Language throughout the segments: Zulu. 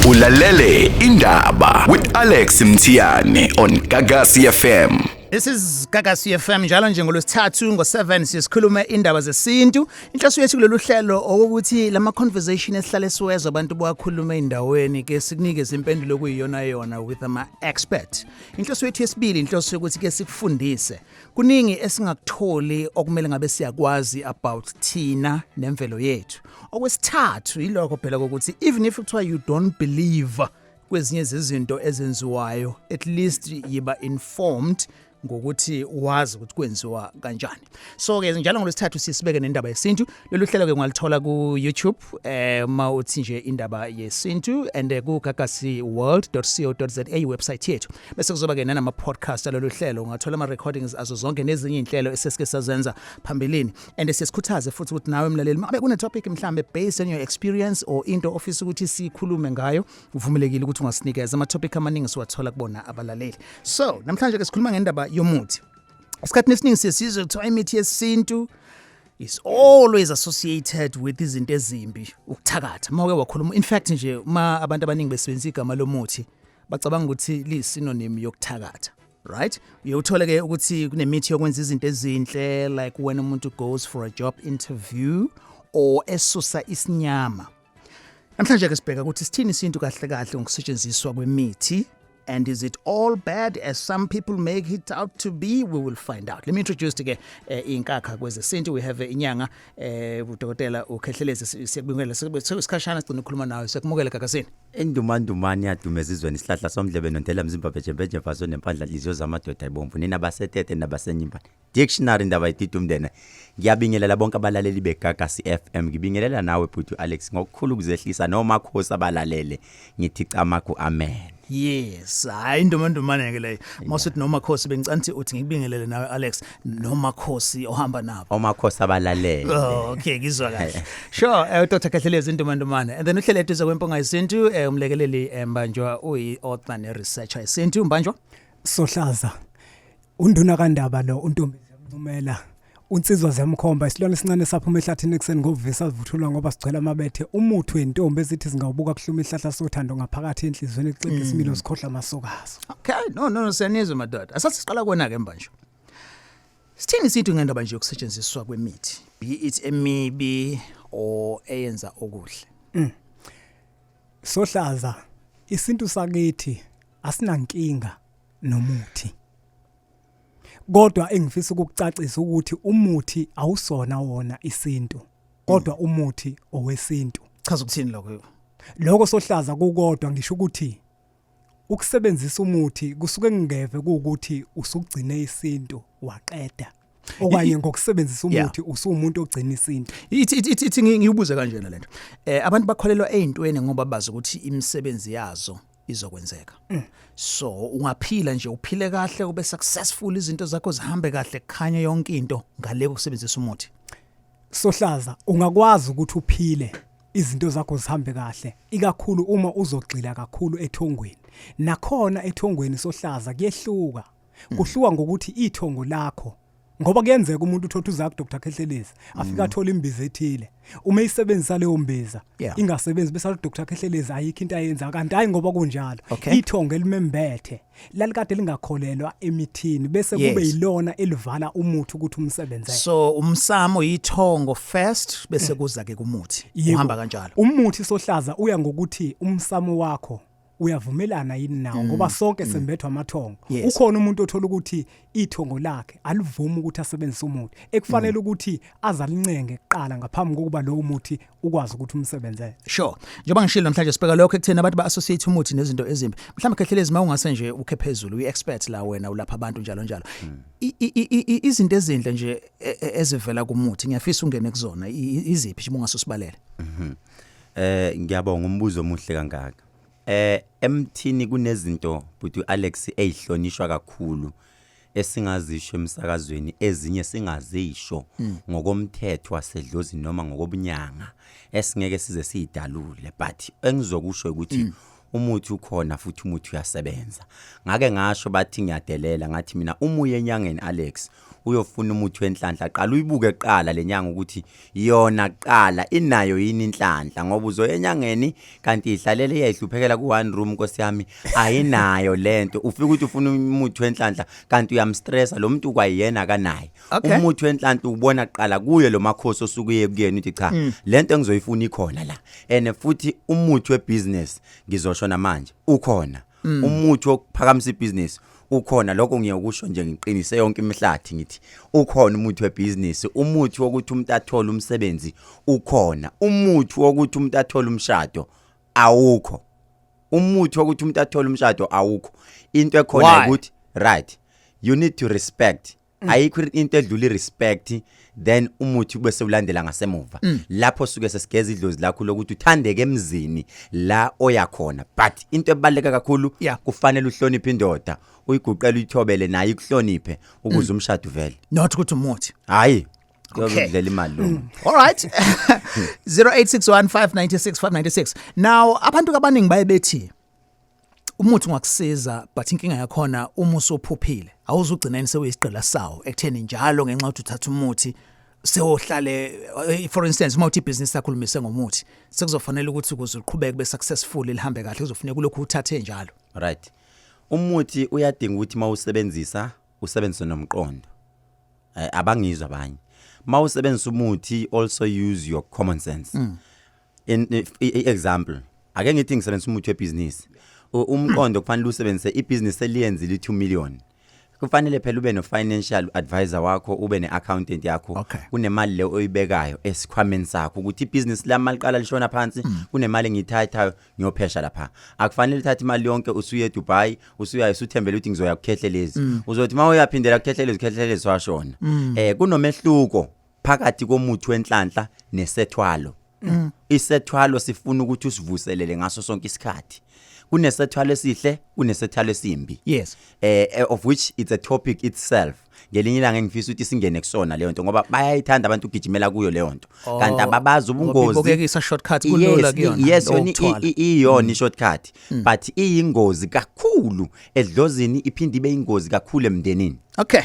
Ulalele indaba with Alex Mthiyane on Gagasi FM. This is Gagasi FM, njalo nje ngolwesithathu ngo7 sisikhuluma indaba zesintu. Inhloso yethu kulolu hlelo ukuthi lama conversation esihlale siwezwa abantu bakhuluma endaweni ke sikunikeze impendulo kuyiyona yona with ama expert. Inhloso yethu yesibili, inhloso yokuthi ke sikufundise. Kuningi esingakutholi okumele ngabe siyakwazi about thina nemvelo yethu. Okwesithathu yilokho phela kokuthi even if kuthiwa you don't believe kwezinye zezinto ezenziwayo, at least yiba informed ngokuthi wazi ukuthi kwenziwa kanjani. So ke njalo ngolwesithathu sisibeke nendaba yesintu. Lolu hlelo ke ungalithola ku YouTube uma uthi nje Indaba Yesintu and ku gagasiworld.co.za website yethu. Bese kuzoba ke nanama podcast alolu hlelo, ungathola ama recordings azo zonke nezinye inhlelo esesike sazenza phambilini. And siyasikhuthaze futhi ukuthi nawe mlaleli, mabe kune topic mhlambe based on your experience or into ofisa ukuthi sikhulume ngayo, uvumelekile ukuthi ungasinikeza. Ama topic amaningi siwathola kubona abalaleli. So namhlanje ke sikhuluma ngendaba yomuthi. Esikhathini esiningi siyesizwe kuthiwa imithi yesintu is always associated with izinto ezimbi, ukuthakatha. Uma uke wakhuluma, in fact nje, uma abantu abaningi besebenzisa igama lomuthi, bacabanga ukuthi liyi-synonym yokuthakatha, right? Uye uthole ke ukuthi kunemithi yokwenza izinto ezinhle, like when umuntu goes for a job interview, or esusa isinyama. Namhlanje ke sibheka ukuthi sithini isintu kahle kahle ngokusetshenziswa kwemithi, and is it all bad as some people make it out to be? We will find out. Let me introduce ke inkakha kwezesintu. We have inyanga, udokotela uKhehlelezi. Siyakubingelela, sekusikhashana sigcina ukukhuluma nawe. Siyakumukela Gagasini. Indumandumane yadume ezizweni, isihlahla somdlebe nondela mzimba, bhejebheje vaso nempandla, nhliziyo zamadoda ibomvu, nina basetete nabasenyimba dictionary, indaba idida umndene. Ngiyabingelela bonke abalaleli beGagasi FM. Ngibingelela nawe bhuti Alex ngokukhulu ukuzehlisa, nomakhosi abalalele, ngithi camagu, amen. Yes, hayi, indumandumane ke leyo. Mawusithi nomakhosi, bengicanthi uthi ngikubingelele nawe Alex nomakhosi ohamba nabo. Omakhosi abalalele. Oh, okay, ngizwa kahle. Sure, Dr. Khehlelezi, indumandumane. And then uhlele eduze kwempunga yesintu, umlekeleli Mbanjwa, uyi author ne researcher yesintu. Mbanjwa. Sohlaza, unduna kandaba lo, untombi ziyamncumela, unsizwa ziyamkhomba, isilwane esincane saphuma ehlathini ekuseni ngovisa sivuthulwa ngoba sigcwele amabethe, umuthi wentombi ezithi zingawubuka kuhluma ihlahla sothando ngaphakathi enhliziyweni, kuxega isimilo, sikhohlwa amasokazo. Okay, no, siyanizwa madoda. Asathi siqala kona ke, Mbanjwa. Sithini isintu ngendaba nje yokusetshenziswa kwemithi? Be it emibi or eyenza okuhle. Sohlaza, isintu sakithi asinankinga nomuthi, kodwa engifisa ukukucacisa ukuthi umuthi awusona wona isintu, kodwa umuthi owesintu. Chaza ukuthini lokho? Lokho sohlaza kukodwa ngisho ukuthi ukusebenzisa umuthi kusuke kungeve kuukuthi usugcine isintu waqeda, okanye ngokusebenzisa umuthi usuwumuntu ogcina isintu. Ithi ngiyibuze kanjena lento. Abantu bakholelwa ezintweni ngoba bazi ukuthi imisebenzi yazo izokwenzeka. So ungaphila nje, uphile kahle, ube successful, izinto zakho zihambe kahle, kukhanye yonke into ngale kokusebenzisa umuthi? Sohlaza, ungakwazi ukuthi uphile, izinto zakho zihambe kahle, ikakhulu uma uzogxila kakhulu ethongweni. Nakhona ethongweni sohlaza kuyehluka, kuhluka ngokuthi ithongo lakho, ngoba kuyenzeka umuntu uthotha uza ku Dr Khehlelezi, afika athola imbiza ethile, uma eyisebenzisa leyo mbiza ingasebenzi, bese athi Dr Khehlelezi ayikho into ayenza, kanti hayi, ngoba kunjalo ithongo elimembethe lalikade lingakholelwa emithini, bese kube yilona elivala umuthi ukuthi umsebenzele. So umsamo yithongo first, bese kuza ke kumuthi. Uhamba kanjalo. Umuthi sohlaza uya ngokuthi umsamo wakho uyavumelana yini nawo, ngoba sonke sembethwa amathongo. Ukhona umuntu othola ukuthi ithongo lakhe alivumi ukuthi asebenzise umuthi, ekufanele ukuthi azalincenge kuqala ngaphambi kokuba lowo muthi ukwazi ukuthi umsebenzele. Sure. Njengoba ngishilo, namhlanje sibheka lokho ekutheni abantu ba-associate umuthi nezinto ezimbi. Mhlawumbe Khehlelezi, uma ungase nje ukhe phezulu, uyi-expert la wena, ulapha abantu njalo njalo. Izinto ezinhle nje ezivela kumuthi, ngiyafisa ungene kuzona. Iziphi nje ungase usibalele? Ngiyabonga umbuzo omuhle kangaka. Emthini kunezinto buti Alex ezihlonishwa kakhulu esingazisho emsakazweni, ezinye singazisho ngokomthetho wasedlozi noma ngokobunyanga, esingeke size siyidalule, but engizokusho ukuthi umuthi ukhona futhi umuthi uyasebenza. Ngake ngasho, bathi ngiyadelela, ngathi mina uma uye enyangeni Alex, Uyofuna umuthi wenhlanhla, qala uyibuke qala lenyanga ukuthi yona qala inayo yini inhlanhla, ngoba uzoya enyangeni kanti ihlalele iyayihluphekela ku one room. Nkosi yami, ayinayo lento. Ufika ukuthi ufuna umuthi wenhlanhla kanti uyamstressa lo muntu, kwayena akanayo. Umuthi wenhlanhla ubona qala kuye lo makhosi osuke uye kuyena uthi cha, lento engizoyifuna ikhona la. And futhi umuthi webusiness, ngizosho namanje, ukhona. Umuthi wokuphakamisa ibusiness ukhona. Lokho ngiyokusho nje ngiqinise yonke imihlathi, ngithi ukhona umuthi webusiness. Umuthi wokuthi umuntu athole umsebenzi ukhona. Umuthi wokuthi umuntu athole umshado awukho. Umuthi wokuthi umuntu athole umshado awukho. Into ekhona Why? ukuthi, right, you need to respect. Ayikho into edlula irespect, then umuthi bese ulandela ngasemuva. Lapho suke sesigeza idlozi lakho lokuthi uthandeke emzini la oya khona. But into ebaluleke kakhulu, kufanele uhloniphe indoda, uyiguqele, uyithobele, naye ikuhloniphe ukuze umshado uvele. Not ukuthi umuthi. Hayi, kuyokudlela imali lo. All right. 0861596596. Now abantu abaningi baye bethi umuthi ungakusiza, but inkinga yakhona uma usuphuphile awuzugcina sewuyisigqila sawo ekutheni njalo ngenxa yokuthi uthatha umuthi sewohlale. For instance, uma uthi ibhizinisi lakho lumise ngomuthi, sekuzofanele ukuthi ukuze uqhubeke be successful, lihambe kahle, kuzofuneka ulokhu uthathe njalo. Right, umuthi uyadinga ukuthi mawusebenzisa usebenzise nomqondo. Abangizwa abanye, mawusebenzisa umuthi, also use your common sense. In example, ake ngithi ngisebenzisa umuthi webusiness, umqondo kufanele usebenzise ibusiness eliyenzile i2 million, kufanele phela ube no financial advisor wakho, ube ne accountant yakho. Kunemali le oyibekayo esikhwameni sakho ukuthi ibusiness lami liqala lishona phansi, kunemali engiyithathayo ngiyophesha lapha. Akufanele uthathe imali yonke usuye eDubai, usuya usuthembele ukuthi ngizoya kukhehlelezi. Uzothi mawuyaphindela kukhehlelezi, kukhehlelezi washona. Kunomehluko phakathi komuthi wenhlanhla nesethwalo. Isethwalo sifuna ukuthi usivuselele ngaso sonke isikhathi. Kunesethwalo esihle, kunesethwalo esimbi. Of which it's a topic itself. Ngelinye ilanga engifisa ukuthi singene kusona leyo nto, ngoba bayayithanda abantu ukugijimela kuyo leyo nto, kanti ababazi ubungozi. Ibukekisa shortcut, kulula kuyona. Yes, yona ukuthwala. Iyona i-shortcut, but iyingozi kakhulu edlozini, iphinde ibe ingozi kakhulu emndenini. Okay.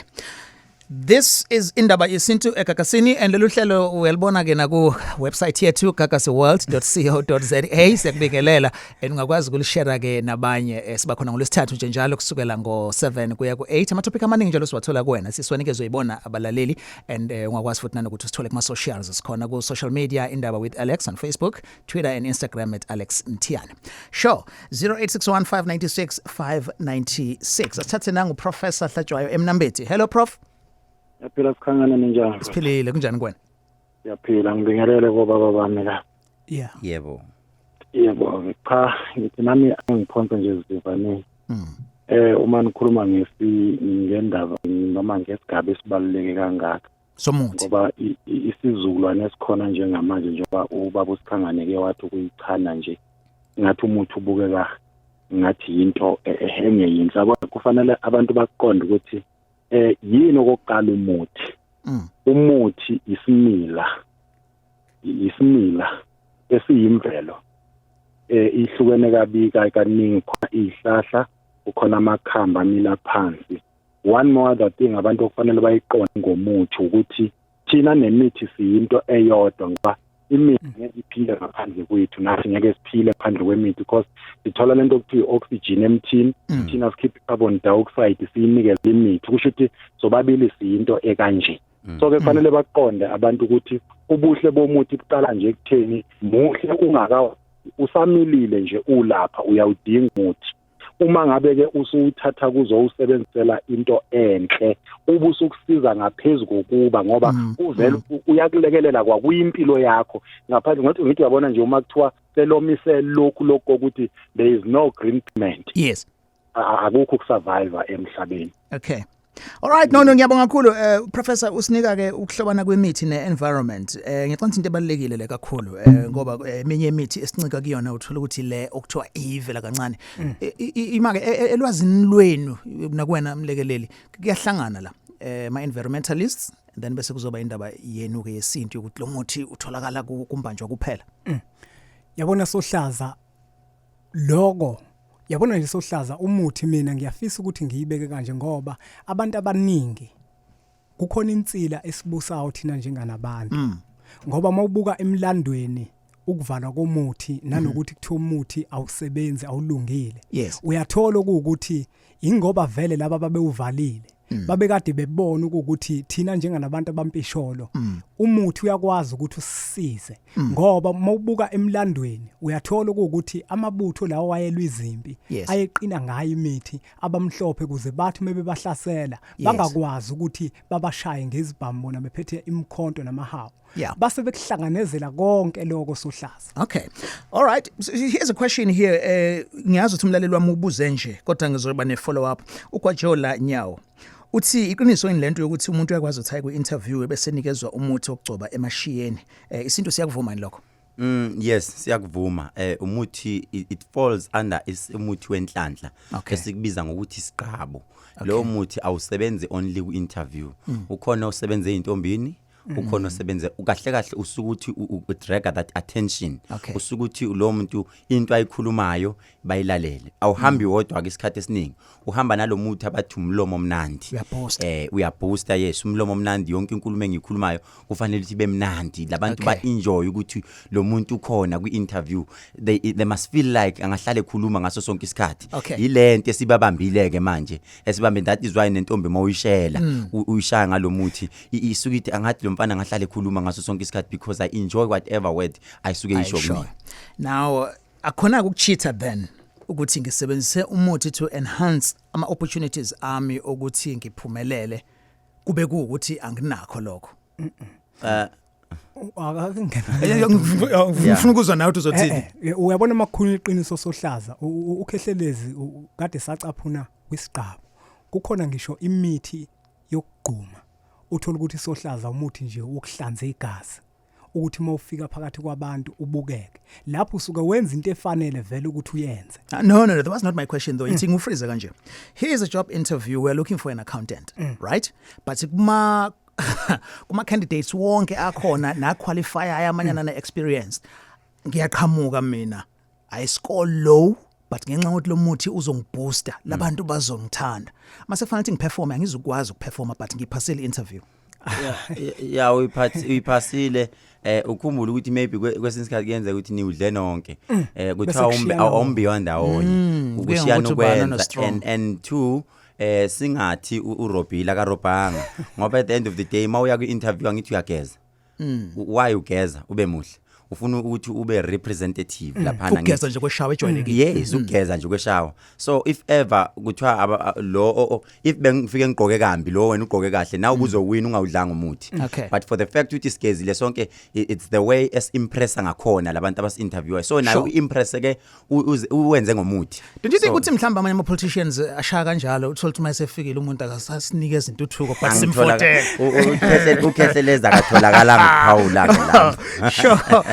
This is Indaba Yesintu eGagasini, and lolu hlelo uyalibona ke na ku website yethu, gagasiworld.co.za. Siyakubingelela and ungakwazi ukulishare ke nabanye. Siba khona ngolwesithathu nje njalo kusukela ngo7 kuya ku8. Ama topic amaningi njalo siwathola kuwena, siswanike uzoyibona abalaleli, and ungakwazi futhi nanokuthi usithole kuma socials. Sikhona ku social media, Indaba with Alex on Facebook, Twitter and Instagram @AlexMthiyane. Sure, 0861596596. Asithathe nangu Professor Hlatshwayo eMnambithi. Hello, Prof. Yaphila sikhangana, ninjani? Siphilile, kunjani kuwena? Yaphila, ngibingelele kobaba bami la. Yebo. Yebo, cha, ngithi nami angiphonse nje zivaneni. Uma nikhuluma ngendaba noma ngesigaba esibaluleke kangaka somuthi, ngoba isizukulwane esikhona njengamanje, njengoba ubaba uSikhangane ke wathi ukuyichana nje, ngathi umuthi ubukeka ngathi yinto engeyinhle. Yabo, kufanele abantu baqonde ukuthi yini okokuqala umuthi. Umuthi isimila, isimila esiyimvelo, ihlukene kabi kaningi. Khona izihlahla, kukhona amakhamba amila phansi. One more other thing abantu okufanele bayiqonde ngomuthi ukuthi thina nemithi siyinto eyodwa, ngoba imithi ngeke iphile ngaphandle kwethu, nathi ngeke siphile ngaphandle kwemithi, because sithola lento okuthiwa i-oxygen emthini, thina sikhipha i-carbon dioxide siyinikele imithi. Kusho ukuthi sobabili siyinto ekanje. So ke kufanele baqonde abantu ukuthi ubuhle bomuthi buqala nje ekutheni muhle ungaka usamilile nje, ulapha uyawudinga umuthi. Uma ngabe ke usuwuthatha kuzowusebenzisela into enhle, ubusukusiza ngaphezulu kokuba, ngoba uvele uyakulekelela kwakuyimpilo yakho ngaphandle. Ngathi ngithi uyabona nje, uma kuthiwa selomise lokhu lokhu kokuthi there is no green pigment, akukho ukusurvive emhlabeni. Okay. All right, no, ngiyabonga kakhulu, professor. Usinika ke ukuhlobana kwemithi neenvironment. Ngicabanga into ebalulekile le kakhulu, ngoba eminye imithi esincika kuyona uthola ukuthi le okuthiwa ivela kancane. Ima ke elwazini lwenu nakuwena mlekeleli, kuyahlangana la ma environmentalists and then bese kuzoba indaba yenu ke yesintu yokuthi lo muthi utholakala kumbanjwa kuphela. Yabona sohlaza lokho, yabona nje sohlaza umuthi, mina ngiyafisa ukuthi ngiyibeke kanje ngoba abantu abaningi Kukhona insila esibusayo thina njenganabantu. Ngoba mawubuka emlandweni ukuvalwa komuthi nanokuthi kuthiwa umuthi awusebenzi, awulungile. Uyathola ukuthi ingoba vele laba babewuvalile babekade bebona ukuthi thina njenganabantu abampisholo umuthi uyakwazi ukuthi usisize, ngoba mawubuka emlandweni uyathola ukuthi amabutho lawo wayelwa izimpi ayeqina ngayo imithi abamhlophe, kuze bathi mebebahlasela bangakwazi ukuthi babashaye ngezibhamu bona bephethe imikhonto namahawu. Base bekuhlanganezela konke lokho, sohlaza. Okay. All right. So here's a question here. Ngiyazi ukuthi umlaleli wami ubuze nje, kodwa ngizoba ne follow up. Ugwajola Nyawo uthi iqiniso yini lento yokuthi umuntu uyakwazi ukuthi aye ku-interview bese nikezwa umuthi wokugcoba emashiyeni? Isintu siyakuvuma yini lokho? Yes, siyakuvuma. Umuthi it falls under umuthi wenhlanhla esikubiza ngokuthi isiqabo. Lo muthi awusebenzi only ku interview. Ukhona osebenze eintombini, ukhona osebenze kahle kahle usukuthi u-drag that attention. Usukuthi lo muntu into ayikhulumayo bayilalele. Awuhambi wodwa ke, isikhathi esiningi uhamba nalomuthi abathi umlomo omnandi. Uyaboosta. Uyaboosta, yes, umlomo omnandi. Yonke inkulumo engiyikhulumayo kufanele ukuthi ibe mnandi, labantu ba-enjoy ukuthi lo muntu ukhona kwi-interview. They must feel like angahlale ekhuluma ngaso sonke isikhathi. Yilento esibabambile-ke manje esibambe. That is why nentombi mawuyishela uyishaya ngalomuthi isuke ithi angathi lo mfana angahlale ekhuluma ngaso sonke isikhathi because I enjoy whatever word ayisuke isho Ayishoyo. kumina. Now akhona ukucheata then ukuthi ngisebenzise umuthi to enhance ama opportunities ami ukuthi ngiphumelele, kube kuukuthi anginakho lokho? Akangena. Ngifuna ukuzwa nawe ukuthi uzothini. Uyabona, makhulu iqiniso, sohlaza, ukhehlelezi kade sacaphuna kwisiqabo, kukhona ngisho imithi yokugquma, uthola ukuthi sohlaza umuthi nje wokuhlanza igazi, ukuthi mawufika phakathi kwabantu ubukeke, lapho usuke wenza into efanele vele ukuthi uyenze. No, that was not my question though. Ithi ngifreeze kanje. Here is a job interview. We're looking for an accountant, right? But kuma candidates wonke akhona na qualify ayamanyana na experience. Ngiyaqhamuka mina. I score low, but ngenxa yokuthi lo muthi uzongibooster, labantu bazongithanda. Mase kufanele ukuthi ngiperforme, angizukwazi ukuperforma, but ngiphasile interview. Ya, uyiphathi uyiphasile. Ukhumbule ukuthi maybe kwesinye isikhathi kuyenzeka ukuthi niwudle nonke, kuthiwa Bese kushiyana. Awumbiwa ndawonye. Kuya Ukushiyana ngokuthi ubani ukwenza ono-strong. And two, singathi urobhile, akarobhanga, ngoba at the end of the day mawuya kwi-interview angithi uyageza? Why ugeza ube muhle? Ufuna ukuthi ube representative laphana. Ukugeza nje kweshawa ejwayelekile. Yes, ukugeza nje kweshawa. So if ever kuthiwa lo if bengifike ngigqoke kambi, lo wena ugqoke kahle, nawe uzowina ungawudlanga umuthi. But for the fact ukuthi sigezile sonke, it's the way esi-impressa ngakhona labantu abasi-interviewer, so nawe u-impress ke uwenze ngomuthi. Don't you think So- ukuthi mhlawumbe amanye ama politicians ashaya kanjalo, uthola ukuthi mayesefikile umuntu akasasinikeza intuthuko, but Angitholaka- simfotele? Ukhehleleza akatholakala ngikuphawula ke lapho. Sure.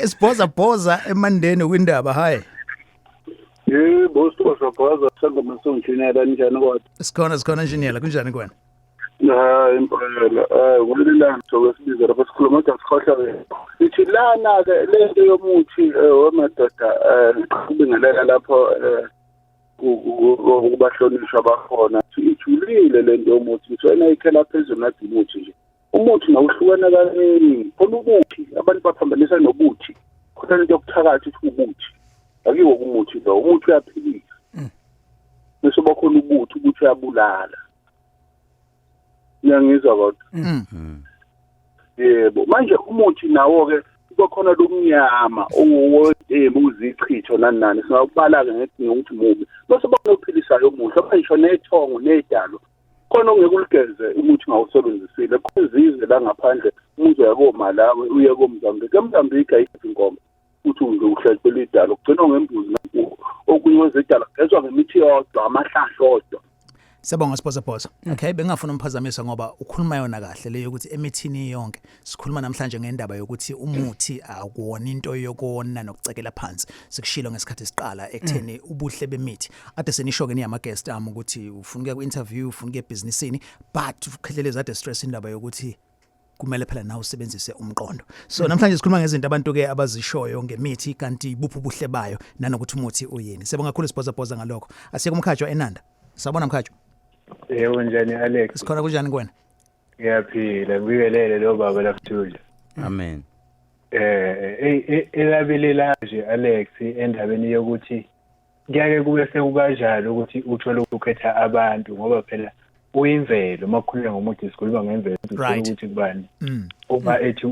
Sibhoza bhoza emandeni kwindaba. Hi. Yebo, sibhoza sangoma sonjinela, njani kodwa? Sikhona, sikhona engineer, kunjani kuwena? Hayi impela, ngolilanga sokwesibiza lapho sikhuluma, kodwa sikhohlwa ke. Ithi lana ke lento yomuthi, wemadoda, kubingelela lapho kubahlonishwa bakhona. Ijulile lento yomuthi, ngithwena ikhela phezulu nathi umuthi nje. Umuthi nawuhlukana kaningi. Khona ubuthi, abantu baphambanisa nobuthi. Khona into yokuthakatha ithi ubuthi. Akiwo umuthi lo, umuthi uyaphilisa. Bese bakhona ubuthi ukuthi uyabulala. Ngiyangizwa kodwa? Yebo, manje umuthi nawo ke kukhona lomnyama owodemu uzichitho nani nani, singakubala ke ngethi ngokuthi mubi, bese banophilisayo omuhle, ngisho nethongo nedalo khona ongeke uligeze umuthi ngawusebenzisile. Khona la ngaphandle umuntu uya koMalawi, uye koMozambique, eMozambique ayikho inkomo, uthi uhlelwe idalo kugcinwa ngembuzi nankukhu, okunye kwezidalo kugezwa ngemithi yodwa, amahlahla odwa. Siyabonga, Sibhoza Bhoza. Okay, bengingafuna umphazamisa ngoba ukhuluma yona kahle leyo ukuthi emithini yonke. Sikhuluma namhlanje ngendaba yokuthi umuthi akuwona into yokona nokucekela phansi. Sikushilo ngesikhathi siqala ekutheni ubuhle bemithi. Ade senisho ke niyama guest ami ukuthi ufuna ukuya ku-interview, ufuna ukuya ebhizinisini, but ukhehlelezi ade stress indaba yokuthi kumele phela nawe usebenzise umqondo. So namhlanje sikhuluma ngezinto abantu ke abazishoyo ngemithi, kanti buphi ubuhle bayo, nanokuthi umuthi uyini. Siyabonga kakhulu, Sibhoza Bhoza, ngalokho. Asiye kumkhatshwa eNanda. Sawubona, Mkhatshwa. Yebo, njani Alex? Sikhona, kunjani kuwena? Ngiyaphila, ngibingelele lo baba lakuthula. Amen. Elabele nje Alex endabeni yokuthi kuyake kube sekukanjani ukuthi uthole ukukhetha abantu, ngoba phela uyimvelo makukhulunywa ngomuthi sikhuluma ngemvelo ukuthi kubani uma ethi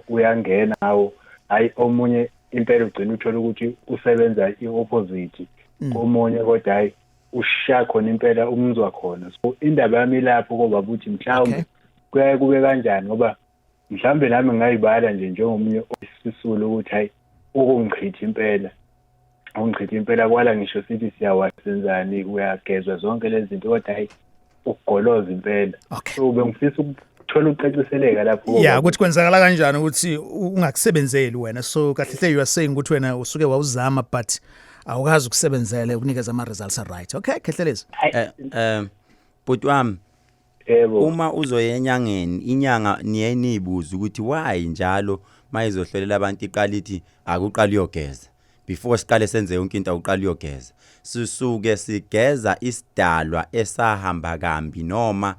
uyangena awo hayi omunye impela ugcina uthola ukuthi usebenza iopposite komunye, kodwa hayi ushaya khona impela umzwa khona. So indaba yami lapho koba ukuthi mhlawumbe kuyaye kube kanjani, ngoba mhlawumbe nami ngayibala nje njengomunye osisulu ukuthi hayi ukungichitha impela kwala ngisho sithi siyawasenzani uyagezwa zonke lezi zinto, kodwa hayi ukugoloza impela. So bengifisa ukuthola ucaciseleka lapho. Yeah, ukuthi kwenzakala kanjani ukuthi ungakusebenzeli wena. So kahle hle you are saying ukuthi wena usuke wawuzama but awukazi ukusebenzele ukunikeza ama results are right. Okay, Khehlelezi. Bhuti wami, yebo, uma uzoya enyangeni, inyanga niye niyibuze ukuthi why njalo mayizohlolela abantu iqala ithi akuqala uyogeza. Before siqale senze yonke into awuqala uyogeza. Sisuke sigeza isidalwa esahamba kambi noma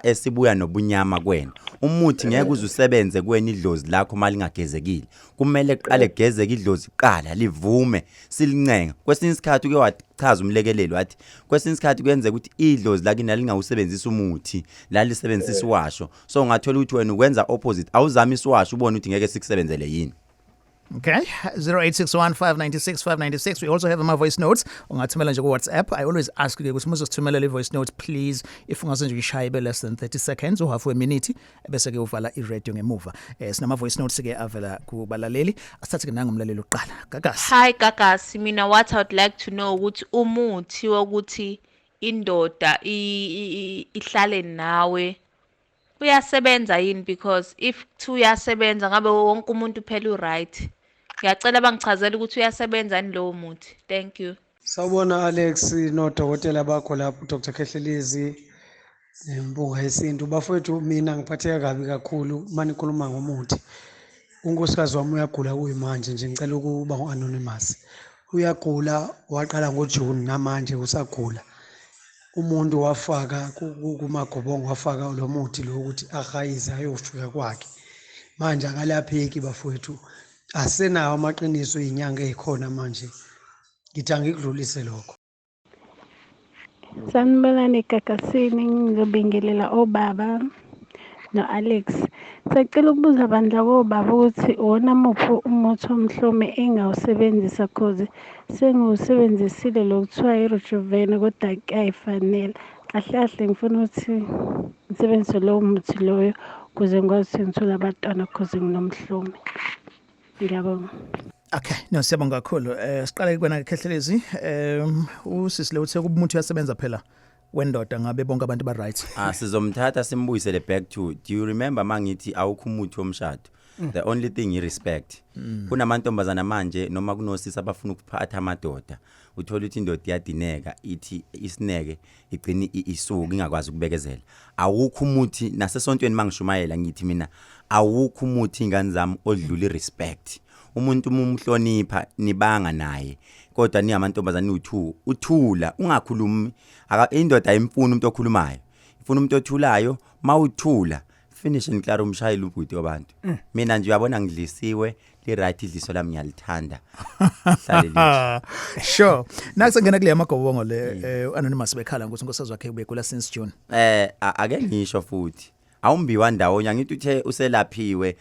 esibuya nobunyama kwena. Umuthi ngeke uze usebenze kuwena idlozi lakho malingagezekile. Kumele kuqale kugezeke idlozi kuqala livume silincenga. Kwesinye isikhathi uke wachaza umlekeleli wathi kwesinye isikhathi kuyenzeka ukuthi idlozi lakini lalingawusebenzisa umuthi, lalisebenzisa isiwasho. So ungathola ukuthi wena ukwenza opposite, awuzami isiwasho ubone ukuthi ngeke sikusebenzele yini. Okay, 0861596596. We also have my voice notes. Ungathumela nje ku WhatsApp. I always ask you ukuthi muzosithumelela i voice note please, if ungase nje uyishaye be less than 30 seconds or half a minute, bese ke uvala i radio ngemuva. Sinama voice notes ke avela kubalaleli. Asithathe ke nangumlaleli oqala. Gagasi. Hi Gagasi, mina what I would like to know ukuthi umuthi wokuthi indoda ihlale nawe uyasebenza yini, because if kuthiwa uyasebenza ngabe wonke umuntu phela u-right. Ngiyacela bangichazele ukuthi uyasebenza yini lowo muthi. Thank you. Sawubona Alex nodokotela bakho lapho, Dr Khehlelezi Mpunga Yesintu. Bafowethu, mina ngiphatheka kabi kakhulu manikhuluma ngomuthi. Unkosikazi wami uyagula kuyimanje nje, ngicela ukuba ngu-anonymous. Uyagula, waqala ngoJune namanje usagula. Umuntu wafaka kumagobongo, wafaka lo muthi lo ukuthi ahayize ayofika kwakhe. Manje akalapheki bafowethu, asenawo amaqiniso izinyanga ezikhona manje. Ngithi angikudlulise lokho. Sanibonani Gagasini, ngizobingelela obaba no-Alex. Sacela ukubuza bandla kobaba ukuthi uwona muphi umuthi omhlume engawusebenzisa, cause sengiwusebenzisile lo kuthiwa i-Rejuvene kodwa kuyayifanela. Kahle kahle ngifuna ukuthi ngisebenzise lowo muthi loyo ukuze ngikwazi ukuthi ngithole abantwana, cause nginomhlume. Ngiyabonga. Okay, no siyabonga kakhulu. Siqale kwena Khehlelezi. Usisi lo uthe umuthi uyasebenza phela wendoda ngabe bonke abantu ba right. Sizomthatha simbuyisele back to, do you remember mangithi awukho umuthi womshado? The only thing i respect. Kunamantombazana manje noma kunosisi abafuna ukuphatha amadoda. Uthola ukuthi indoda iyadineka, ithi isineke igcini isuka ingakwazi ukubekezela. Awukho umuthi nasesontweni mangishumayela ngithi mina awukho umuthi ingane zami odlula irespect. Umuntu uma umhlonipha nibanga naye, kodwa ningamantombazane niwu2 uthula ungakhulumi. Indoda ayimfuni umuntu okhulumayo, ifuna umuntu othulayo. Mawuthula finish and clear umshayeli ubhuti wabantu. Mina nje uyabona ngidlisiwe, li right idliso lami ngiyalithanda. Hlale lithi. Sure. Nakusengena kule amagobongo le, anonymous bekhala ukuthi unkosikazi wakhe ubegula since June. Ake ngisho futhi awumbiwa ndawonye, angithi uthe uselaphiwe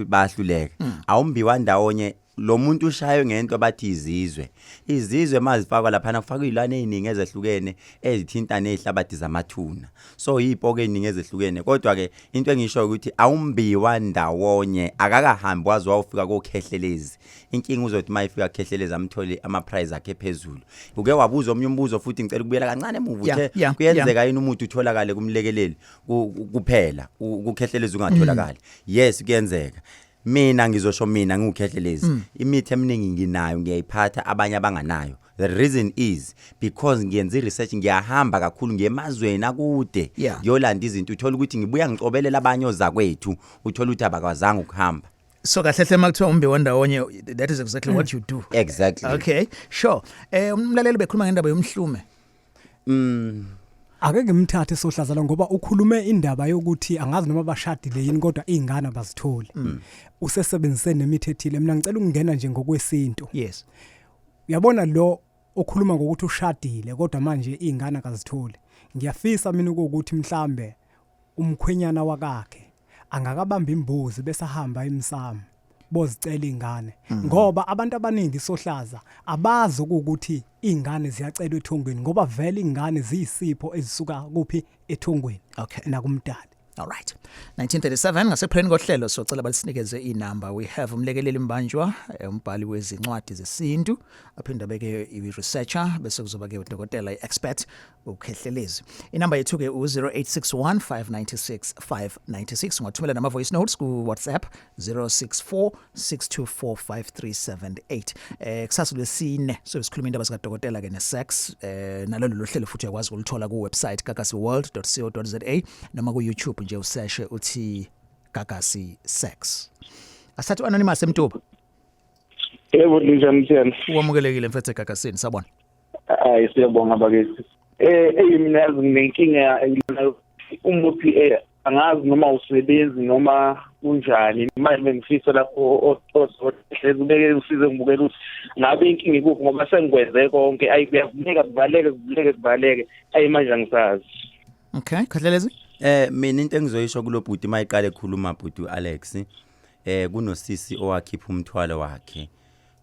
bayahluleka. Awumbiwa ndawonye lo muntu ushaywe ngento bathi izizwe. Izizwe mazifakwa lapha kufakwa izilwane eziningi ezehlukene ezithinta nezihlabathi zamathuna. So izipoke eziningi ezehlukene, kodwa ke into engisho ukuthi awumbiwa ndawonye, akakahambi waze wawufika koKhehlelezi. Inkinga uzothi mayifika Khehlelezi amthole ama prize akhe phezulu. Uke wabuza omnye umbuzo futhi, ngicela ukubuyela kancane emuva, uthe kuyenzeka yini umuntu utholakale kumlekeleli kuphela kuKhehlelezi ungatholakali? Yes, kuyenzeka. Mina ngizosho mina ngiwuKhehlelezi, imithi eminingi nginayo ngiyayiphatha, abanye abanganayo. The reason is because ngiyenza i-research, ngiyahamba kakhulu ngiyemazweni akude ngiyolanda izinto, uthola ukuthi ngibuya ngicobelela abanye ozakwethu, uthola ukuthi abakwazanga ukuhamba. So kahle hle makuthiwa umbiwa ndawonye, that is exactly what you do. Exactly. Okay, sure. Umlaleli bekhuluma ngendaba yomhlume. Ake ngimthathe sohlazala ngoba ukhulume indaba yokuthi angazi noma bashadile yini kodwa izingane abazitholi. Usesebenzise nemithi ethile. Mina ngicela ukungena nje ngokwesintu. Yes. Uyabona lo okhuluma ngokuthi ushadile kodwa manje izingane akazitholi. Ngiyafisa mina ukuthi mhlambe umkhwenyana wakakhe angakabamba imbuzi bese ahamba emsamo bozicela ingane ngoba abantu abaningi sohlaza abazi ukuthi ingane ziyacelwa ethongweni ngoba vele ingane ziyisipho ezisuka kuphi ethongweni nakumdali. All right. 1937 ngasekupheleni kohlelo socela balisinikeze inamba. We have umlekeleli Mbanjwa, umbhali wezincwadi zesintu, aphinde abeke i-researcher bese kuzoba ke udokotela i-expert uKhehlelezi. Inamba yethu ke u-0861 596 596. Ungathumela nama voice notes ku WhatsApp 064 624 5378. Kusasa lwesine so sikhuluma indaba zikadokotela ke ne-sex, nalolu lohlelo futhi uyakwazi ukulithola ku website gagasiworld.co.za noma ku YouTube nje useshe uthi Gagasi Sex. Asathu anonymous eMtuba. Yebo, ninjani Mthiyane? Wamukelekile mfethu eGagasini, sabona. Hayi, siyabonga bakithi. Eyi mina yazi nginenkinga lana, umuthi angazi noma usebenzi noma kunjani. Manje bengifisa lapho ohlezi ubeke usize ngibukela ukuthi ngabe inkinga ikuphi ngoba sengikwenze konke. Ayi, kuyavuleka kuvaleke, kuvuleke kuvaleke. Ayi, manje angisazi. Okay, Khehlelezi. Mina into engizoyisho kulobhuti mayiqale ekhuluma bhuti Alex, kunosisi owakhipha umthwalo wakhe.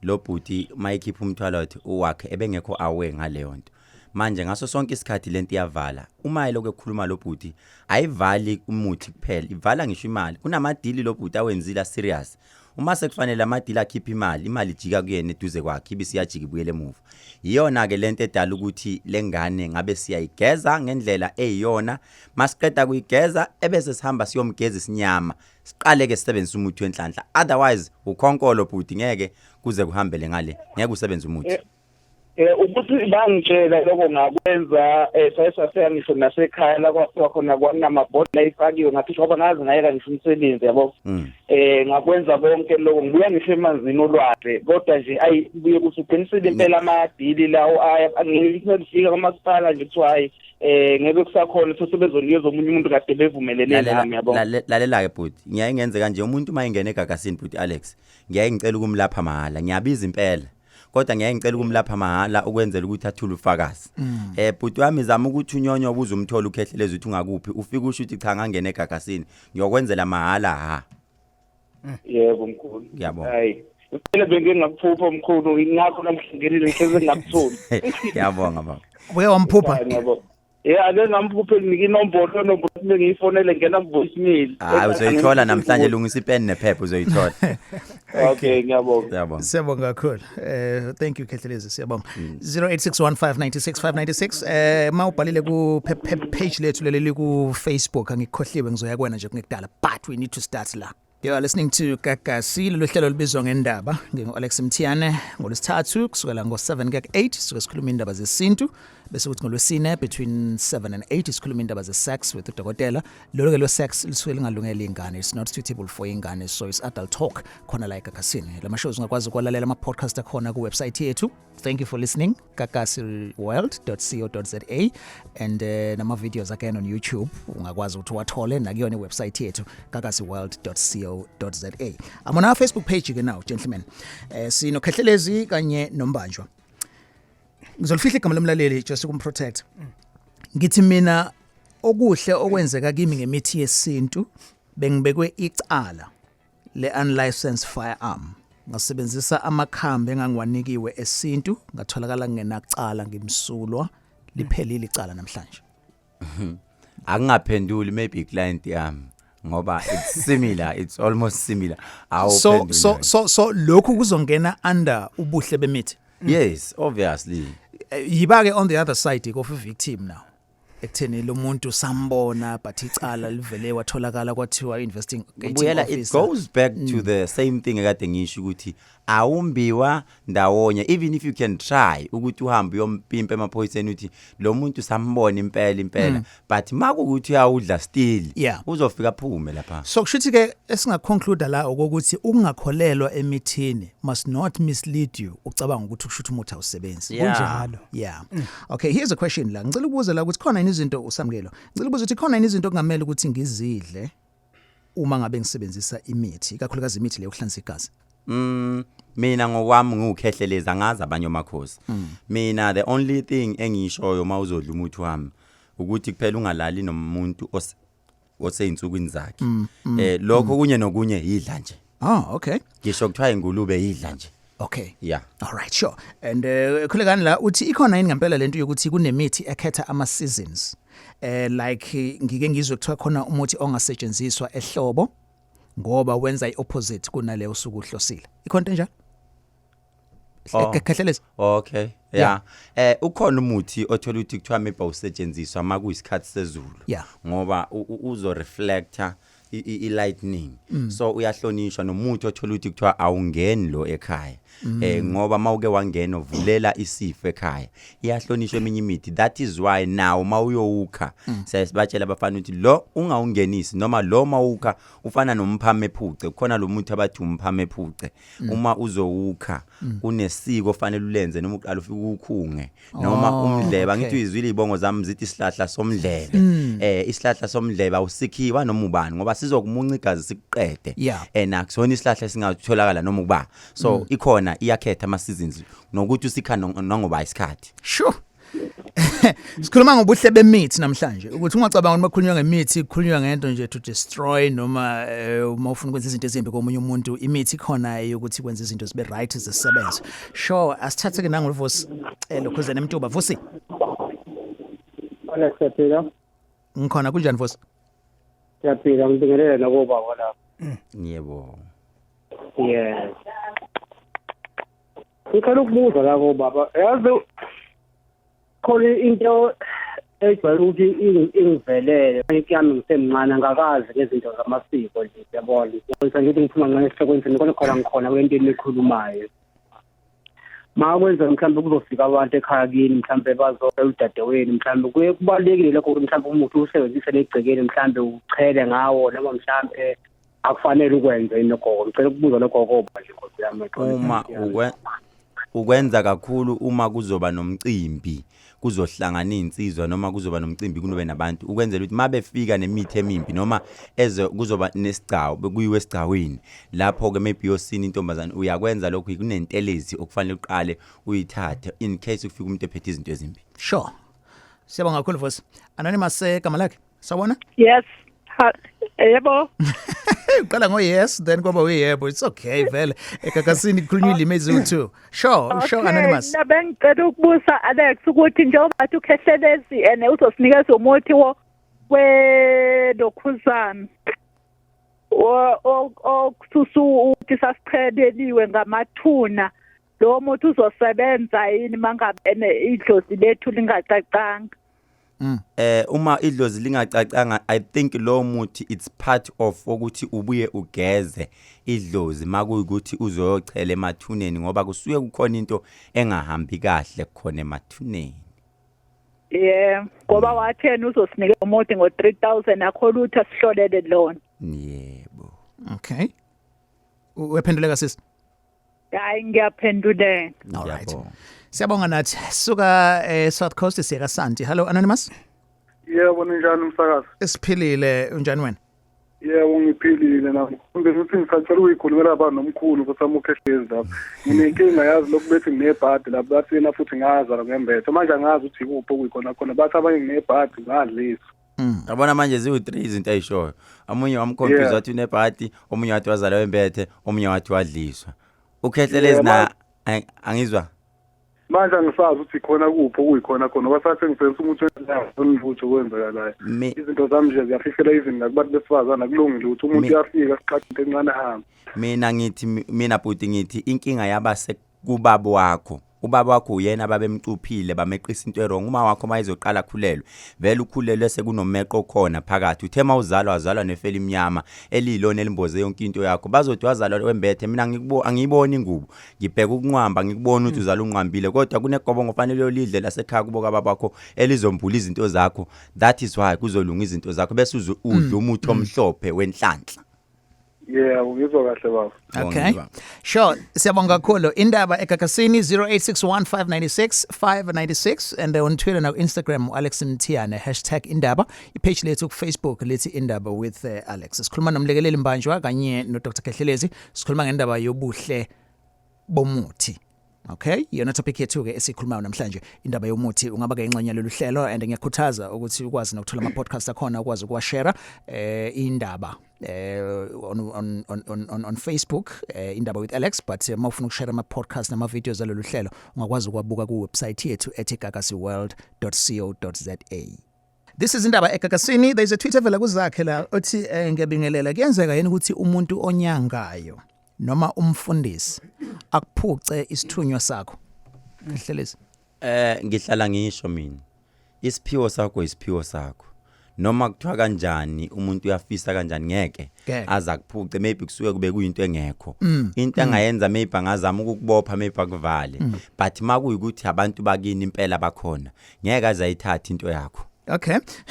Lo bhuti mayikhipha umthwalo wakhe ebengekho aware ngaleyo nto. Manje ngaso sonke isikhathi lento iyavala. Uma elokhu ekhuluma lo bhuti, ayivali umuthi kuphela, ivala ngisho imali. Kunamadili lo bhuti awenzile serious. Uma sekufanele amadili akhipha imali, imali ijika kuyena eduze kwakhe, ibisiyajika ibuyele emuva. Iyona ke lento edala ukuthi lengane ngabe siyayigeza ngendlela eyiyona. Masiqeda kuyigeza ebese sihamba siyomgeza isinyama. Siqale ke sisebenzise umuthi wenhlanhla. Otherwise ukhonkolo bhuti, ngeke kuze kuhambele ngale. Ngeke usebenze umuthi. Ukuthi bangitshela lokho ngakwenza, saye ngisho nasekhaya la kwafika khona kwanamabhodlela ayifakiwe, ngathi ngoba ngazi ngayeka ngisho umsebenzi yabo. Ngakwenza konke lokho, ngibuya ngisho emanzini olwandle, kodwa nje ayi kubuye kuthi uqinisile impela amadili lawo aya ngifika kwamasipala nje kuthiwa hayi ngeke kusakhona sebezonikeza omunye umuntu kade bevumelene nami yabo. Lalela ke bhuti, ngiyaye ngenze kanje umuntu uma engena eGagasini bhuti Alex, ngiyaye ngicela ukumlapha mahhala, ngiyabiza impela. Kodwa ngiyaye ngicela ukumlapha mahhala ukwenzela ukuthi athule ufakazi. Bhuti wami, zama ukuthi unyonyo ubuze umtholo uKhehlelezi ukuthi ungakuphi, ufike usho ukuthi cha ngangena eGagasini, ngiyokwenzela mahhala ha. Yebo mkhulu. Ngiyabonga. Hayi. Phela bengike ngakuphupha mkhulu, ingakho namhlanje ngenile ngihleze ngakutholi. Ngiyabonga baba. Uke wamphupha? Ngiyabonga. Yeah, ake ngamphuphe nginike inombolo bengiyifonele ngena ku voicemail. Hayi, uzoyithola namhlanje, lungisa ipeni nephepha uzoyithola. Okay, ngiyabonga. Ngiyabonga. Siyabonga kakhulu. Thank you Khehlelezi, siyabonga. 0861596596 mawubhalile ku page lethu leli ku Facebook, angikhohliwe ngizoya kuwena nje kungekudala, but we need to start la. You are listening to Gagasi, lolu hlelo olubizwa ngendaba. Ngingu Alex Mthiyane ngolwesithathu kusukela ngo7 kuya ku8 suke sikhuluma indaba zesintu, bese kuthi ngolwesine between 7 and 8 sikhuluma indaba ze-sex with udokotela. Lolu ke lwe-sex lisuke lingalungeli ingane, it's not suitable for ingane, so it's adult talk khona la eGagasini. Lama shows ungakwazi ukulalela ama podcast akhona ku website yethu. Thank you for listening, gagasiworld.co.za, and nama videos again on YouTube ungakwazi ukuthi wathole nakuyona iwebsite yethu gagasiworld.co.za. I'm on our Facebook page ke now, gentlemen. SinoKhehlelezi kanye noMbanjwa. Ngizolifihla igama lomlaleli just ukumprotect. Ngithi mina okuhle okwenzeka kimi ngemithi yesintu, bengibekwe icala le unlicensed firearm, ngasebenzisa amakhambi engangiwanikiwe esintu, ngatholakala ngingenacala, ngimsulwa, liphelile icala namhlanje. Akungaphenduli maybe client yami ngoba it's similar, it's almost similar. So so lokhu kuzongena under ubuhle bemithi? Yes, obviously. Yiba ke on the other side of victim now ekutheni lo muntu sambona, but icala livele watholakala kwathiwa investing Buyela, it goes back to the same thing ekade ngisho ukuthi awumbiwa ndawonye. Even if you can try ukuthi uhambe uyompimpa emaphoyiseni uthi lo muntu sambona impela impela, but makukuthi uyawudla still, uzofika aphume lapha. So kushuthi ke esingaconclude la ukuthi ukungakholelwa emithini must not mislead you ucabanga ukuthi kushuthi umuthi awusebenzi. Yeah. Kunjalo. Yeah. Okay, here's a question la. Ngicela ukubuza la ukuthi khona yini yini izinto usamukelo ngicela ukubuza ukuthi khona yini izinto okungamele ukuthi ngizidle uma ngabe ngisebenzisa imithi, ikakhulukazi imithi leyo kuhlanza igazi? Mina ngokwami ngiwukhehlelezi, angazi abanye omakhosi. Mina the only thing engiyishoyo mawuzodla umuthi wami ukuthi kuphela ungalali nomuntu oseyinsukwini zakhe. Lokho kunye nokunye yidla nje. Oh, okay. Ngisho kuthiwa ingulube, yidla nje. Okay. Yeah. All right, sure. And khulekani la uthi ikhona yini ngempela lento yokuthi kunemithi ekhetha ama seasons? Like ngike ngizwe kuthiwa khona umuthi ongasetshenziswa ehlobo ngoba wenza iopposite kunale usuku uhlosile. Ikhona into enjalo? Oh. Khehlelezi. Okay. Yeah. Ukhona umuthi othola ukuthi kuthiwa maybe awusetshenziswa makuyisikhathi sezulu. Ngoba uzo reflecta i lightning. So uyahlonishwa nomuthi othola ukuthi kuthiwa awungeni lo ekhaya. Ngoba mawuke wangena uvulela isifo ekhaya. Iyahlonishwa eminye imithi. That is why now mawuyowukha siyabatshela abafana ukuthi lo ungawungenisi, noma lo mawukha ufana nomphame ephuce. Kukhona lo muthi abathi umphame ephuce. Uma uzowukha kunesiko ofanele ulenze, noma uqala ufike ukhunge noma umdleba. Ngithi uyizwile izibongo zami zithi isihlahla somdlebe. Isihlahla somdlebe awusikhiwa noma ubani ngoba sizokumunca igazi sikuqede. Nakusona isihlahla esingatholakala noma ukuba. So ikhona, iyakhetha ama seasons nokuthi usikha nangoba isikhathi. Sure. Sikhuluma ngobuhle bemithi namhlanje, ukuthi ungacabanga uma kukhulunywa ngemithi kukhulunywa ngento nje to destroy noma uma ufuna ukwenza izinto ezimbi komunye umuntu. Imithi khona yokuthi kwenza izinto zibe right, zisebenze. Sure, asithathe ke nangovusi lokhuze nemtuba. Vusi. Alex, siyaphila. Ngikhona, kunjani Vusi? Siyaphila, ngibingelele nakobaba lapho. Yebo. Yes. Ngicela ukubuza la kobaba, yazi khona into ejwayele ukuthi ingivelele yami ngisemncane, angakazi ngezinto zamasiko nje, yabona. Ngicela ngithi ngiphuma ncane esihlokweni senu khona khona ngikhona kule nto enikhulumayo. Ma kwenza mhlawumbe kuzofika abantu ekhaya kini, mhlawumbe bazoba udadewenu, mhlawumbe kuye kubalulekile lokho ukuthi mhlawumbe umuthi uwusebenzise negcekeni, mhlawumbe uchele ngawo, noma mhlawumbe akufanele ukwenze yini lokho? Ngicela ukubuza lokho koba nje, Nkosi yami. Uma ukwenza kakhulu uma kuzoba nomcimbi, kuzohlangana izinsizwa, noma kuzoba nomcimbi kunobe nabantu, ukwenzela ukuthi mabefika nemithi emimbi noma eze kuzoba nesigcawu, kuyiwe esigcawini, lapho ke maybe yosina intombazane, uyakwenza lokho. Kunentelezi okufanele uqale uyithathe in case ufika umuntu ephethe izinto ezimbi. Sure, siyabonga kakhulu Vusi. Anonymous, igama lakhe, sawubona. Yes. Ha, yebo. Uqala ngo yes, then kwaba uyebo. It's okay vele, egagasini kukhulunywa ilimi eziwu2. Sure, Anonymous. Mina bengicela ukubuza Alex ukuthi njengoba athi ukhehlelezi ene uzosinikeza umuthi wo welokhuzana okususa ukuthi sasicheleliwe ngamathuna, lo muthi uzosebenza yini mangabe ene idlozi lethu lingacacanga? Uma idlozi lingacacanga, I think lo muthi it's part of ukuthi ubuye ugeze idlozi makuyikuthi uzoyochela emathuneni, ngoba kusuke kukhona into engahambi kahle khona emathuneni. Yeah, ngoba wathi yena uzosinika umuthi ngo-3000, akho lutho asihlolele lona. Yebo. Okay, uyaphenduleka sisi? Hayi, ngiyaphenduleka. All right. Ngiyabonga. Siyabonga nathi. Suka South Coast siya kaSanti. Hello, Anonymous. Yebo, ninjani umsakazi? Siphilile, unjani wena? Yebo, ngiphilile nami. Kumbe ngithi ngisacela ukuyikhulumela abantu nomkhulu kosamukhehlezi lapha. Nginenkinga, yazi, lokhu bethi nginebhadi lapha, bathi yena futhi ngazalwa ngembethe. Manje angazi ukuthi ikuphi okuyikhona khona. Bathi abanye nginebhadi, ngadliswa. Yabona manje ziwu3 izinto ayishoyo. Omunye wamconfuse, wathi unebhadi, omunye wathi wazalwa embethe, omunye wathi wadliswa. Ukhehlelezi na angizwa. Manje angisazi ukuthi khona kuphi okuyikhona khona. Ngoba sathi ngisebenzisa umuthi wengilutho okwenzakalayo. Izinto zami nje ziyafihlela even nakubantu besifazane, akulungile ukuthi umuntu uyafika siqathe into encane ahambe. Mina ngithi, mina bhuti ngithi inkinga yaba sekubaba wakho. Ubaba wakho uyena babemcuphile, bameqisa into e-wrong. Uma wakho mayizoqala khulelwe, vele ukhulelwe sekunomeqo khona phakathi. Uthe mawuzalwa wazalwa nefeli imnyama eliyilona elimboze yonke into yakho. Bazothi wazalwa wembethe. Mina ngikubo angiyiboni ingubo, ngibheka ukunqwamba, ngikubona ukuthi uzalwa unqwambile, kodwa kunegobongo fanele uyolidle lasekhaya kubo kababa wakho elizombula izinto zakho. That is why kuzolunga izinto zakho, bese udla umuthi omhlophe wenhlanhla. Yebo, ngizwa kahle baba. Okay. Sure, siyabonga kakhulu. Indaba eGagasini 0861596596 and on Twitter na Instagram Alex Mthiyane #indaba. Ipage lethu ku Facebook lithi Indaba with Alex. Sikhuluma nomlekeleli Mbanjwa kanye no Dr Khehlelezi. Sikhuluma ngendaba yobuhle bomuthi. Okay, iyona topic yethu ke esikhulumayo namhlanje, indaba yomuthi. Ungaba ke ingxenye lolu hlelo and ngiyakhuthaza ukuthi ukwazi nokuthola ama podcast akhona, ukwazi ukuwashare indaba on Facebook, Indaba with Alex, but mawufuna ukushare ama podcast nama videos alolu hlelo, ungakwazi ukwabuka ku website yethu ethi gagasiworld.co.za. This is Indaba eGagasini. There's a tweet evela kuzakhe la othi ngiyabingelela, kuyenzeka yini ukuthi umuntu onyangayo noma umfundisi akuphuce isithunywa sakho, Khehlelezi? Ngihlala ngisho mina, isiphiwo sakho isiphiwo sakho, noma kuthiwa kanjani, umuntu uyafisa kanjani, ngeke Ngeke. aza kuphuce. Maybe kusuke kube kuyinto engekho. Into engayenza, maybe angazama ukukubopha, maybe akuvale, but makuyikuthi abantu bakini impela bakhona, ngeke aze ayithathe into yakho.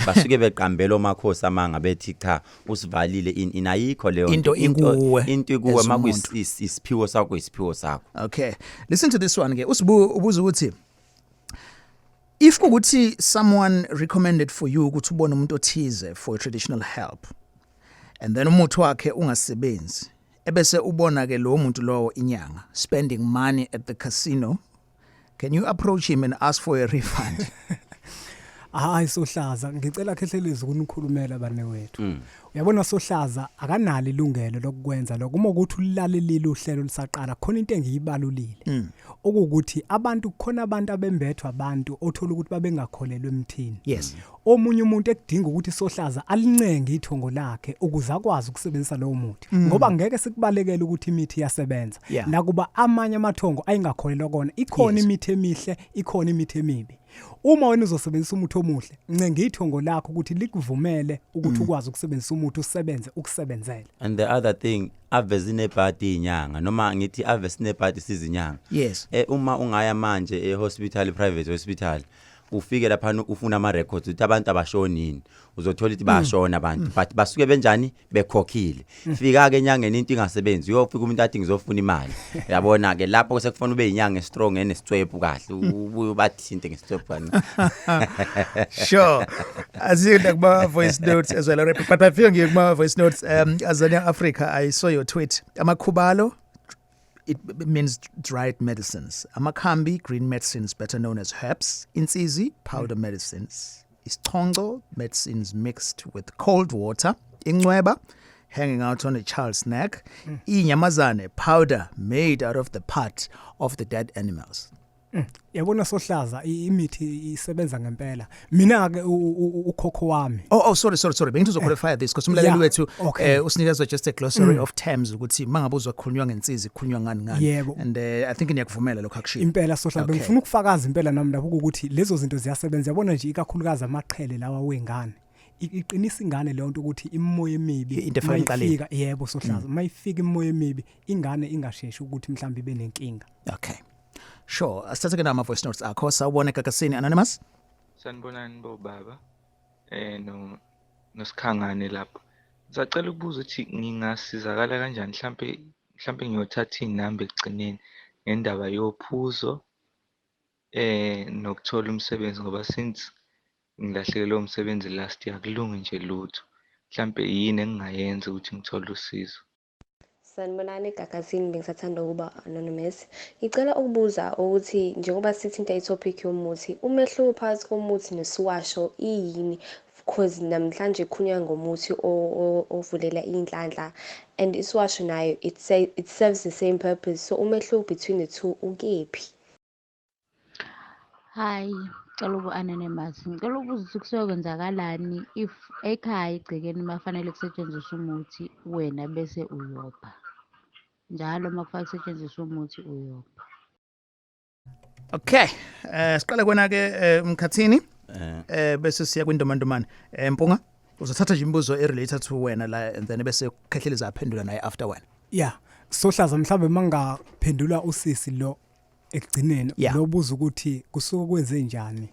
Basuke beqambela omakhosi amanga, bethi cha, usivalile, in ayikho leyo. Into ikuwe Into ikuwe. As umuntu. Makuyisiphiwo sakho, isiphiwo sakho. Okay, listen to this one ke. Usibu ubuza ukuthi if kukuthi someone recommended for you ukuthi ubone umuntu othize for traditional help and then umuthi wakhe ungasebenzi, ebese ubona ke lo muntu lowo inyanga spending money at the casino, can you approach him and ask for a refund? Hayi Sohlaza, ngicela Khehlelezi ukunikhulumela bane wethu. Uyabona Sohlaza, akanalo ilungelo lokukwenza lokho. Uma ukuthi ulalelile uhlelo lisaqala, khona into engiyibalulile. Okuwukuthi abantu, khona abantu abembethwa, abantu othola ukuthi babengakholelwa emthini. Omunye umuntu ekudinga ukuthi Sohlaza alincenge ithongo lakhe ukuze akwazi ukusebenzisa lowo muthi. Ngoba ngeke sikubalekele ukuthi imithi iyasebenza. Nakuba amanye amathongo ayingakholelwa kona, ikhona imithi emihle, ikhona imithi emibi. Uma wena uzosebenzisa umuthi omuhle, ncenga ithongo lakho ukuthi likuvumele ukuthi ukwazi ukusebenzisa umuthi, usebenze ukusebenzele. And the other thing, ave zinebhadi inyanga, noma ngithi ave sinebhadi sizinyanga. Uma ungaya manje e-hospital, private hospital, ufike lapha ufuna ama records ukuthi abantu abashoni yini, uzothola ukuthi bayashona abantu, but basuke benjani? Bekhokhile. Fika ke enyangeni, into ingasebenzi, uyofika umuntu athi ngizofuna imali. Yabona ke lapho sekufanele ube inyanga strong enesicwephu kahle, ubuye ubathinte ngesicwephu kancane. Sure. Azike kuma voice notes as well. But before ngiye kuma voice notes, Azania Africa, I saw your tweet. Amakhubalo, it means dried medicines. Amakhambi, green medicines better known as herbs. Insizi, powder medicines. Isichongo, medicines mixed with cold water. Incweba, hanging out on a child's neck. Inyamazane, powder made out of the part of the dead animals. Yabona Sohlaza, imithi isebenza ngempela. Mina ke ukhokho wami Oh, sorry, sorry, sorry. Bengithi uzoqualify this because umlaleli wethu usinikezwa just a glossary of terms ukuthi mangabe uzokhulunywa ngensizi, kukhulunywa ngani ngani. And I think ngiyakuvumela lokho akushiwo. Impela Sohlaza. Bengifuna ukufakaza impela nami lapho ukuthi lezo zinto ziyasebenza. Yabona nje, ikakhulukazi amaqhele lawa wengane. Iqinisa ingane leyo nto ukuthi imimoya emibi Into efana emqaleni. mayifika, yebo Sohlaza, mayifika imimoya emibi, ingane ingasheshi ukuthi mhlawumbe ibe nenkinga. Okay. Sure. Asithathe ke nama voice notes akho. Sawubona Gagasini, anonymous. Sanibonani bobaba no nosikhangane lapho. Ngisacela ukubuza ukuthi ngingasizakala kanjani, mhlambe ngiyothatha inamba ekugcineni ngendaba yophuzo nokuthola umsebenzi, ngoba since ngilahlekelwe umsebenzi last year akulungi nje lutho. Mhlambe yini engingayenza ukuthi ngithole usizo? Sanibonani Gagasini, bengisathanda ukuba anonymous. Ngicela ukubuza ukuthi njengoba sithinta i-topic yomuthi, umehluko phakathi komuthi nesiwasho iyini? Because namhlanje kukhulunywa ngomuthi ovulela iy'nhlanhla and isiwasho nayo it serves the same purpose. So umehluko between the two ukephi? Hi, ngicela uku-anonymous. Ngicela ukubuza ukuthi kusuke kwenzakalani if ekhaya egcekeni mafanele kusetshenziswe umuthi, wena bese uyopha. Njalo uma kufanele kusetshenziswe umuthi uyopha. Okay. Siqale kona ke umkhathini. Bese siya kwindomandomane. Mpunga, uzothatha nje imibuzo e related to wena la and then bese Khehlelezi aphendula naye after wena. Yeah, Sohlaza, mhlawumbe mangaphendula usisi lo ekugcineni lobuza ukuthi kusuke kwenze njani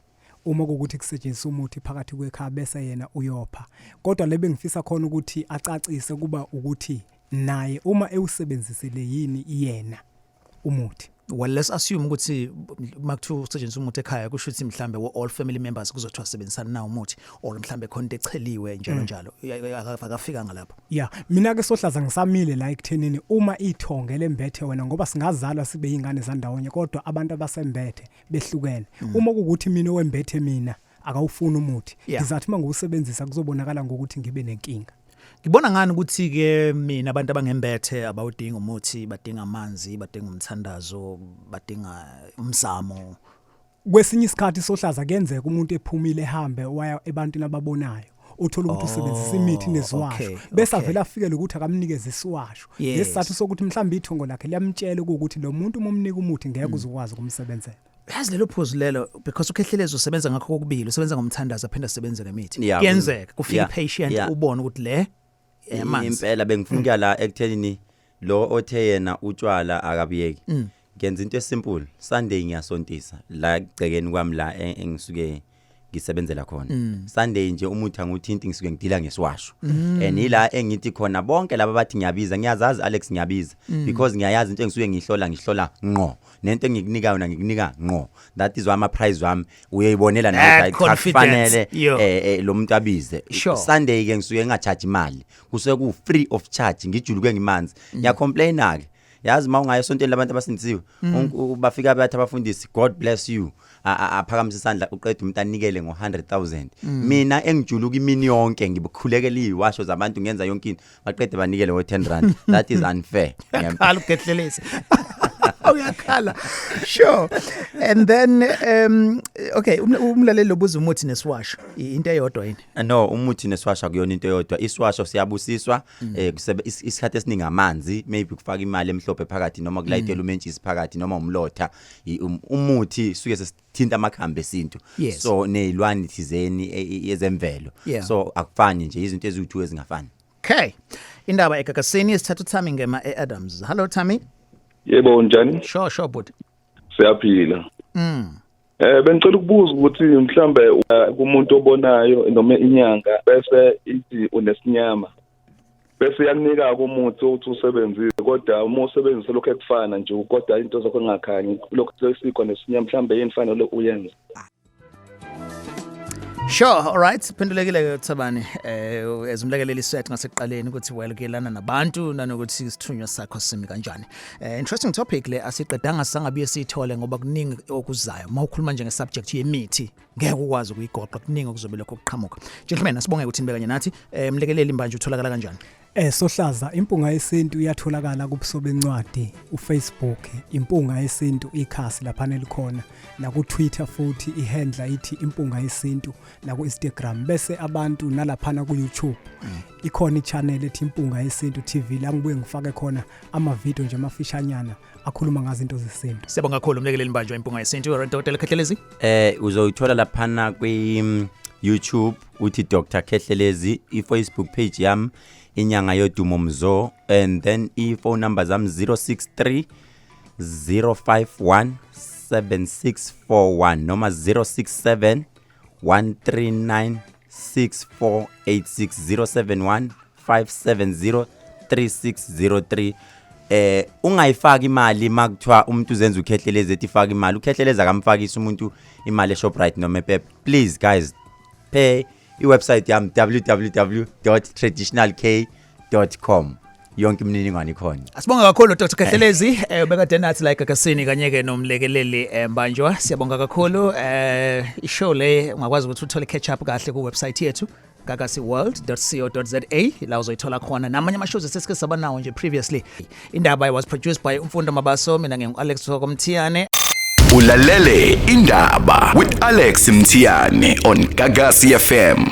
uma kukuthi kusetshenziswa umuthi phakathi kwekhaya bese yena uyopha, kodwa lebe ngifisa khona ukuthi acacise kuba ukuthi Naye uma ewusebenzisile yini yena umuthi. Well, let's assume ukuthi makuthiwa usetshenziswa umuthi ekhaya, kusho ukuthi mhlambe all family members kuzothiwa sebenzisana nawo umuthi, or mhlambe khona into echeliwe njalo njalo. Akafika ngalapho. Ya, mina ke sohlaza ngisamile la ekuthenini uma ithonge lembethe wena, ngoba singazalwa sibe ingane zandawonye, kodwa abantu abasembethe behlukene. Uma kukuthi mina owembethe mina akawufuni umuthi, ngizathi mangiwusebenzisa kuzobonakala ngokuthi ngibe nenkinga. Ngibona ngani ukuthi ke mina abantu abangembethe abawudinga umuthi, badinga amanzi, badinga umthandazo, badinga umsamo? Kwesinye isikhathi sohlaza kuyenzeka umuntu ephumile ehambe waya ebantwini ababonayo, uthola ukuthi usebenzisa imithi neziwasho, bese avela afikele ukuthi akamnikeze isiwasho, ngesizathu sokuthi mhlawumbe ithongo lakhe liyamtshela ukuthi lo muntu uma umnika umuthi ngeke uzokwazi ukumsebenzela. Yazi lelo phuzu lelo, because uKhehlelezi usebenza ngakho kokubili, usebenza ngomthandazo aphinde asebenze ngemithi. Kuyenzeka kufika i-patient, ubone ukuthi le yamanzi. Impela, bengifuna ukuya la ekuthenini lo othe yena utshwala akabiyeki. Ngenza into esimple, Sunday ngiyasontisa la egcekeni kwami la engisuke ngisebenzela khona. Sunday nje umuthi anguthinti, ngisuke ngidila ngesiwasho. And ila engithi khona bonke laba bathi ngiyabiza, ngiyazazi Alex, ngiyabiza because ngiyayazi into engisuke ngihlola, ngihlola ngqo, nento engikunika yona ngikunika ngqo. That is why ama price wami uyayibonela nawe That hayi cha, confidence. kufanele Yo. lo muntu abize. Sunday ke ngisuke ngingacharge imali, kusuke ku free of charge, ngijuluke ngimanzi. Ngiyacomplaina ke, yazi, uma ungaya esontweni labantu abasindisiwe, bafika bathi abafundisi, "God bless you," aphakamisa isandla, uqeda umuntu anikele ngo-100,000. Mina engijuluka imini yonke ngibukhulekela iziwasho zabantu, ngenza yonke into, baqede banikele ngo-10 rand. That is unfair. Uyakhala uKhehlelezi, uyakhala. Sure, and then okay, umlaleli obuza umuthi nesiwasho, into eyodwa yini? No, umuthi nesiwasho akuyona into eyodwa. Isiwasho siyabusiswa, isikhathi esiningi amanzi, maybe kufaka imali emhlophe phakathi noma kulayitelwa umentshisi phakathi noma umlotha. Umuthi suke sesithinta amakhambi esintu, so nezilwane thizeni ezemvelo. So akufani nje, izinto eziwu2 ezingafani. Okay, indaba eGagasini, sithatha uThami Ngema eAdams. Hello Thami. Yebo, njani? Sure but Siyaphila. Bengicela ukubuza ukuthi mhlambe kumuntu obonayo noma inyanga bese ithi unesinyama, bese iyakunika umuthi uthi usebenzise, kodwa uma usebenzisa lokho ekufana nje, kodwa into zakho engakhanyi, lokho sesikho nesinyama, mhlambe yini fanele uyenze? Sure, all right. Phendulekile ke Thabani. Ezumlekeleli set ngasekuqaleni ukuthi well kuyelana nabantu nanokuthi isithunywa sakho simi kanjani. Interesting topic le, asiqedanga, sangabuye siyithole ngoba kuningi okuzayo. Uma ukhuluma nje ngesubject yemithi ngeke ukwazi ukuyigoqa, kuningi okuzobe lokho kuqhamuka. Gentlemen, asibonge ukuthi nibe kanye nathi. Mlekeleli mbanje utholakala kanjani? Sohlaza, Impunga Yesintu iyatholakala kubuso bencwadi uFacebook, Impunga Yesintu ikhasi lapha elikhona, na ku Twitter futhi ihandle ithi Impunga Yesintu, na ku Instagram, bese abantu nalaphana ku YouTube ikhona i-channel ethi Impunga Yesintu TV, la ngibuye ngifake khona ama video nje amafishanyana akhuluma ngazo into zesintu. Siyabonga kakhulu umlekeleli mbanjwa, Impunga Yesintu. Dr. Khehlelezi. Uzoyithola laphana kwi YouTube uthi Dr Khehlelezi, i Facebook page yami Inyanga Yodumo Mzo, and then i phone number zami 063 051 7641 noma 067 139 6486, 071 570 3603. Ungayifaki imali makuthiwa umuntu uzenza uKhehlelezi ethi ifaka imali. UKhehlelezi akamfakisi umuntu imali eShoprite noma ePep. Please guys, pay iwebsite yami www.traditionalk.com, yonke imininingwane ikhona. Asibonga kakhulu Dr. Khehlelezi, bekade nathi la eGagasini kanye ke nomlekeleli Mbanjwa. Siyabonga kakhulu. Ishow le ungakwazi ukuthi uthole catch up kahle ku website yethu gagasiworld.co.za, la uzoyithola khona namanye ama shows esesike saba nawo nje previously. Indaba was produced by Umfundo Mabaso, mina ngingu Alex Mthiyane. Ulalele Indaba with Alex Mthiyane on Gagasi FM.